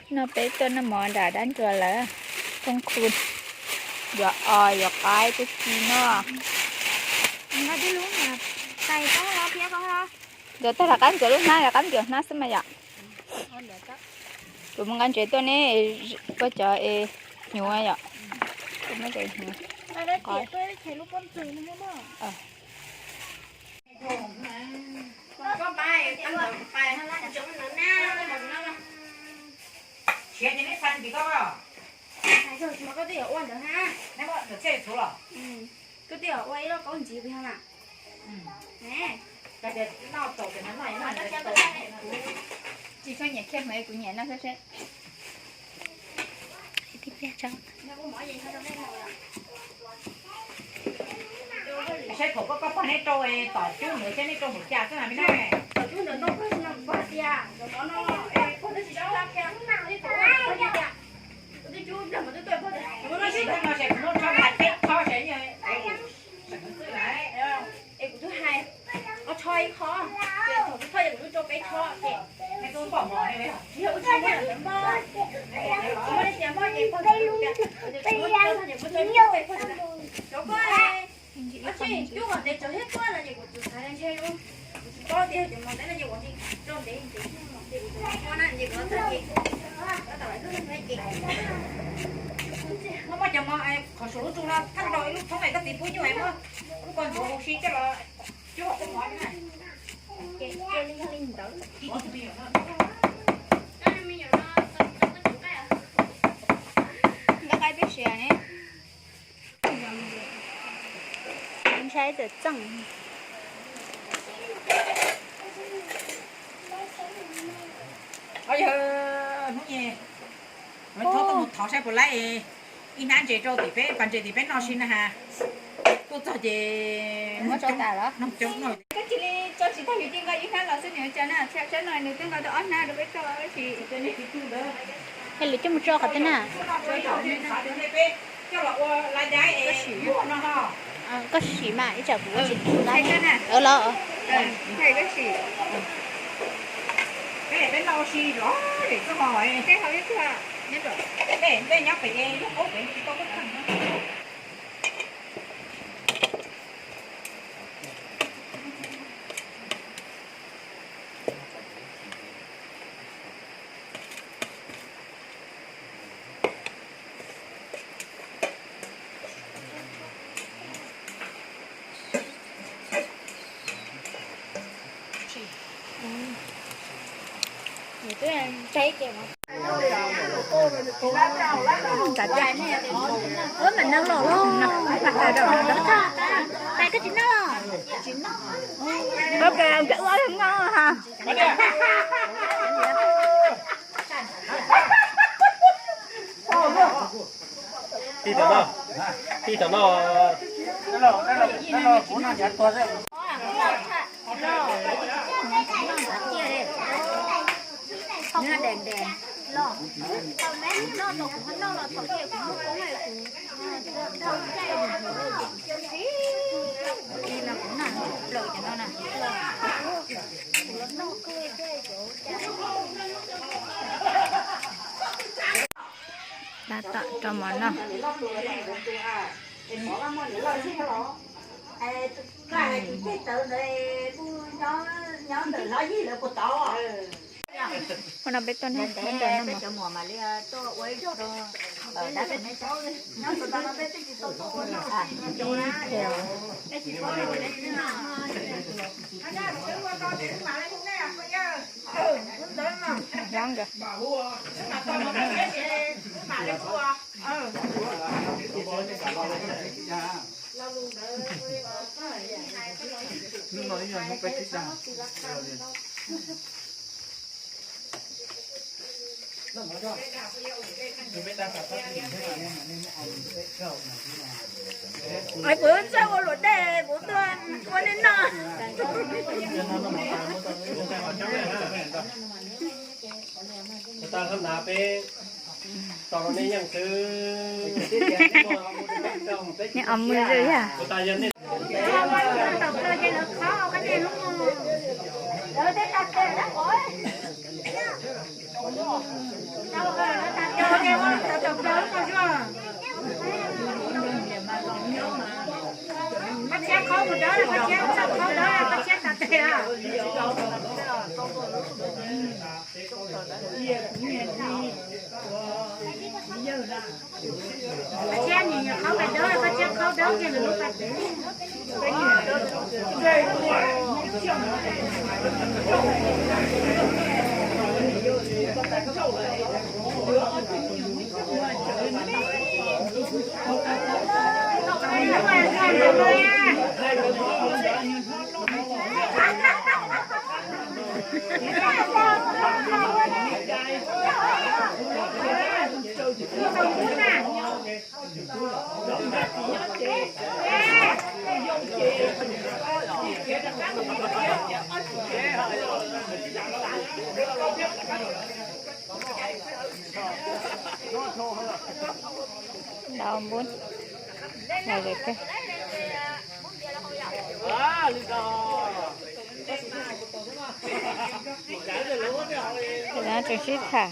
No peb tuaj noj mov nram dab ntsuag lawm. Thoob khu yuav os yuav qaib tib si no. Yuav tag rov qab ntxuav lub hnab, rov qab ntxuav hnab xwb mas yom. Kuv mus nqa ntsev tuaj ne, koj cov es hnyuv yom. Kuv muab cov hnyuv. Siav ces neb xa ntsis koj, koj twb yuav ua ntawd ha, neb muab ntawm txhiaj txhuv los, koj twb yuav ua ib lub kaub ntxiv pes hov na. Tsis tshua nyiam khiav hmoov, kuv nyiam noj xwb seb. Saib thaum koj, koj pog neb rau tom cub ntawd seb neb rau npaum cas xwb na me no. Ib no ces kuv muab tsho nqa peb tsho seb. Es kuv twb hais ob tsho ib qho, ces thaum kuv thauj ces kuv twb rau peb tsho ces, yog ua tsis muaj ntawd npog, muaj tias npog ces pog, cov koj, cov koj cub kom ntev tsawv thiab tuaj no ces kuv tus xav ntshe kuv tsis paub tias cov mov ntev no ces ua rau ntev ntev, muaj na ces kuv txhaj ces, muaj cov mov qhov saum lub tsu no thaj rau ib lub thoob es koj txiv pub nyuj es muab lub ko ntxuav huv si coj los cub hauv koj mov na. Nqa qaib peb siav ne. Ntshai txawm txeej. Yog hnub no thov saib puas laib ib hnab ntses rau tim peb, pas ntses tim peb noj si na has. Tuaj txog ces muab tso tas los? Koj cia li tso tsis tag, yus cia nqa ib hnab los xwb nws ua cas na, saib no nws twb nqa tau ob hnab rau peb tso si. Lwm coj mus tso qhov twg na? Koj sim mas ib tsam kuv los. Tij tam no, tij tam no. Tab tom rau mov noj. Ua no peb tuaj noj mov. Longer. Kuv txawj ua luam dej, kuv tuaj ua nej noj. Neb o mw zoo yog. Đau bốn. Này rồi cơ. Nó trông sít hả?